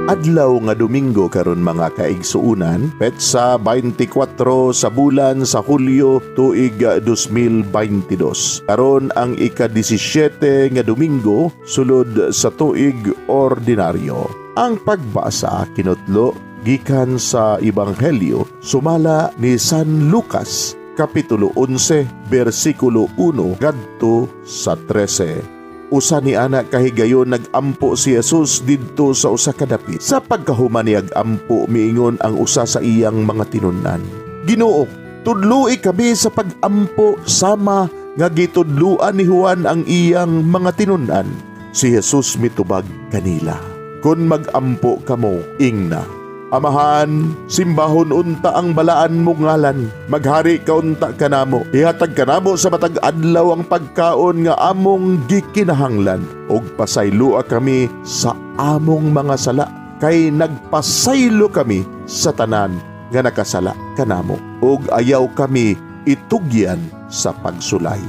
Adlaw nga Domingo karon, mga kaigsuunan, petsa 24 sa bulan sa Hulyo, tuig 2022. Karon ang ika-17 nga Domingo sulod sa tuig ordinaryo. Ang pagbasa kinutlo gikan sa Ebanghelyo sumala ni San Lucas, Kapitulo 11, versikulo 1 ngadto sa 13. Usa ni ana kahigayon, nagampo si Jesus didto sa usa ka dapit. Sa pagkahuman niyag ampo, miingon ang usa sa iyang mga tinun-an, "Ginoo, tudloi kami sa pag-ampo sama nga gitudluan ni Juan ang iyang mga tinun-an." Si Jesus mitubag kanila, "Kung magampo kamo, ingna: Amahan, simbahon unta ang balaan mong ngalan. Maghari ka unta kanamo. Ihatag kanamo sa matag adlaw ang pagkaon nga among gikinahanglan. Ug pasayloa kami sa among mga sala, kay nagpasaylo kami sa tanan nga nakasala kanamo. Ug ayaw kami itugyan sa pagsulay."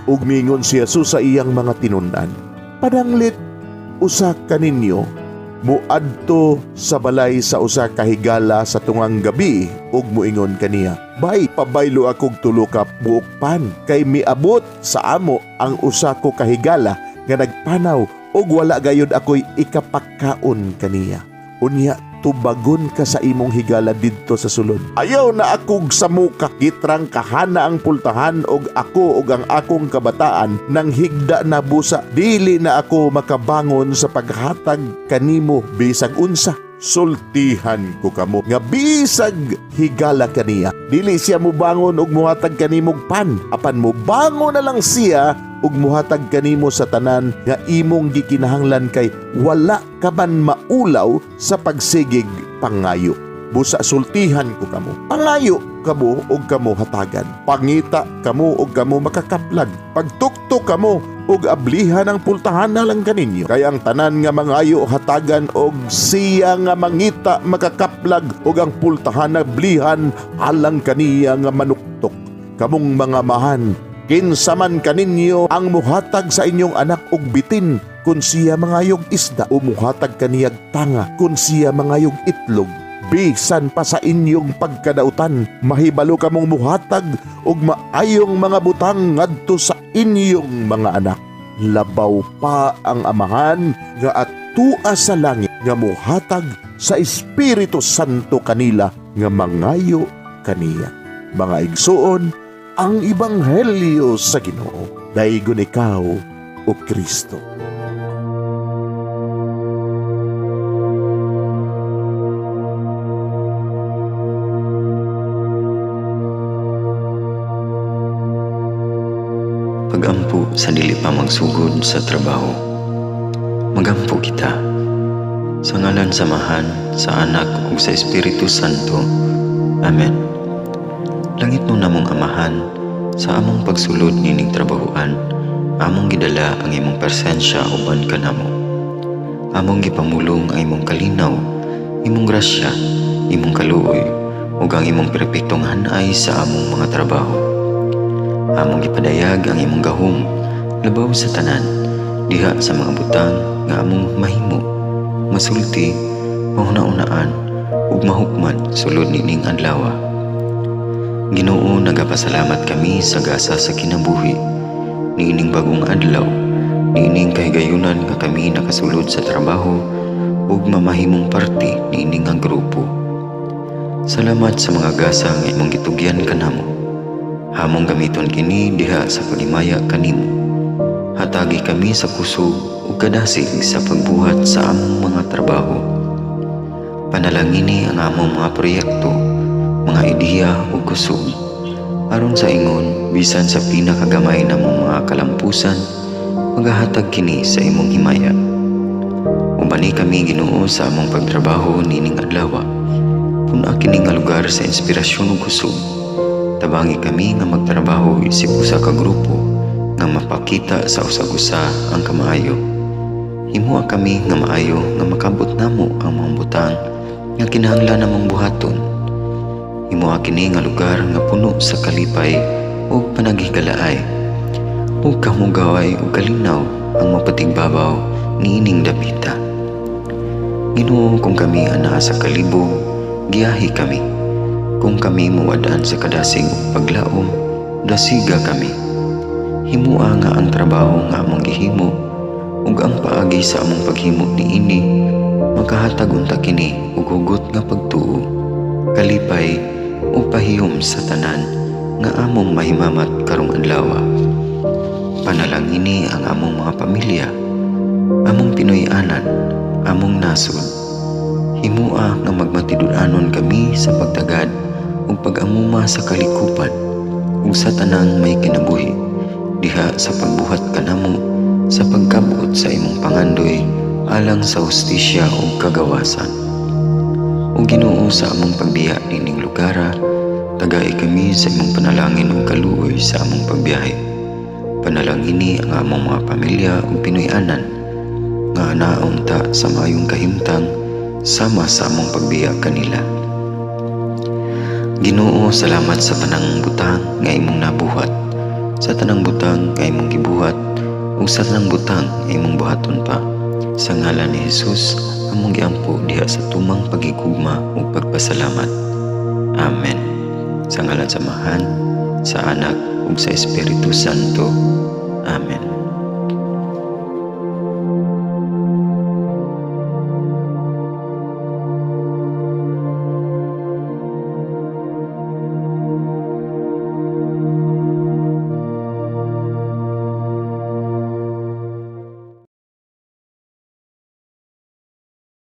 Ug mingon si Jesus sa iyang mga tinun-an, "Pananglit usa kaninyo muadto sa balay sa usa ka higala sa tungang gabi ug muingon kaniya, 'Bay, pabaylo akog 3 ka buok pan, kay miabot sa amo ang usa ko kahigala nga nagpanaw ug wala gayud ako'y ikapakaon kaniya.' Unya tubagon ka sa imong higala didto sa sulod, 'Ayaw na akog samuka, gitrangkahan na ang pultahan og ako ug ang akong kabataan nang higda na busa, dili na ako makabangon sa paghatag kanimo bisag unsa.' Sultihan ko kamo nga bisag higala kaniya, dili siya mubangon ug muhatag kanimog pan, apan mubangon na lang siya ug muhatag kanimo sa tanan nga imong gikinahanglan kay wala ka man maulaw sa pagsigig pangayo. Busa sultihan ko kamo, pangayo kamo ug kamo hatagan, pangita kamo ug kamo makakaplag, pagtuktok kamo ug ablihan ang pultahan na lang kaninyo. Kay ang tanan nga mangayo hatagan, og siya nga mangita makakaplag, ug ang pultahan ablihan alang kaniya nga manuktok. Kamong mga amahan, kinsa man kaninyo ang muhatag sa inyong anak og bitin kung siya mangayog isda, o muhatag kaniyag tanga kung siya mangayog itlog? Bisan pa sa inyong pagkadautan, mahibalo kamong muhatag og maayong mga butang ngadto sa inyong mga anak. Labaw pa ang Amahan nga atua sa langit nga muhatag sa Espiritu Santo kanila nga mangayo kaniya. Mga igsuon, ang Ebanghelyo sa Ginoo. Daygon ikaw, o Kristo. Pagampo sa dili pa magsugod sa trabaho. Magampo kita. Sa ngalan sa Amahan, sa Anak ug sa Espiritu Santo. Amen. Langitnon namong Amahan, sa among pagsulod nining trabahoan, among gidala ang imong presensya uban kanamo. Among gipamulong ang imong kalinaw, imong grasya, imong kaluoy, ug ang imong perpektong hanay sa among mga trabaho. Among gipadayag ang imong gahom labaw sa tanan diha sa mga butang nga among mahimo, masulti, mahuna-unaan ug mahukman sulod nining adlaw. Ginoo, nagapasalamat kami sa gasa sa kinabuhi niining bagong adlaw, niining kahigayunan nga kami nakasulod sa trabaho ug mamahimong parte niini nga grupo. Salamat sa mga gasa nga imong gitugyan kanamo. Among gamiton kini diha sa paghimaya kanimo. Hatagi kami sa kusog ug kadasig sa pagbuhat sa among mga trabaho. Panalangini ang among mga proyekto, mga ideya ug kusog. Aron sa ingon, bisan sa pinakagamay namong mga kalampusan, magahatag kini sa imong himaya. Ubani kami, Ginoo, sa among pagtrabaho nining adlaw. Pun-a kini nga lugar sa inspirasyon ug kusog. Tabangi kami nga magtrabaho isip usa ka grupo nga mapakita sa usag-usa ang kamaayo. Himoa kami nga maayo nga makabot namo ang mga butang nga kinahanglan namong buhaton. Himoa kini nga lugar nga puno sa kalipay ug panaghigalaay. Ug kahugaway ug kalinaw ang mapatigbabaw niining dapita. Ginoo, kung kami anaa sa kalibog, giyahi kami. Kung kami muwad-an sa kadasig ug paglaom, dasiga kami. Himua nga ang trabaho nga among gihimo ug ang paagi sa among paghimo niini makahatag unta kini og hugot nga pagtuo, kalipay ug pahiyom sa tanan nga among mahimamat karong adlaw. Panalangini ang among mga pamilya, among Pinoy-anan, among nasod. Himua nga magmatinud-anon kami sa pagtagad ug pag-amuma sa kalikupan ug sa tanang may kinabuhi diha sa pagbuhat kanamo sa pagkab-ot sa imong pangandoy alang sa hustisya ug kagawasan. O Ginoo, sa among pagbiya niining lugara, tagai kami sa imong panalangin ug kaluoy sa among pagbiyahe. Panalangini ang among mga pamilya ug Pinoy-anan nga naunta sa maayong kahimtang sama sa among pagbiya kanila. Ginoo, salamat sa tanang butang nga imong nabuhat, sa tanang butang nga imong gibuhat, ug sa tanang butang nga imong buhaton pa. Sa ngalan ni Jesus, among giampo diha sa tumang pagigugma ug pagpasalamat. Amen. Sa ngalan sa Amahan, sa Anak ug sa Espiritu Santo. Amen.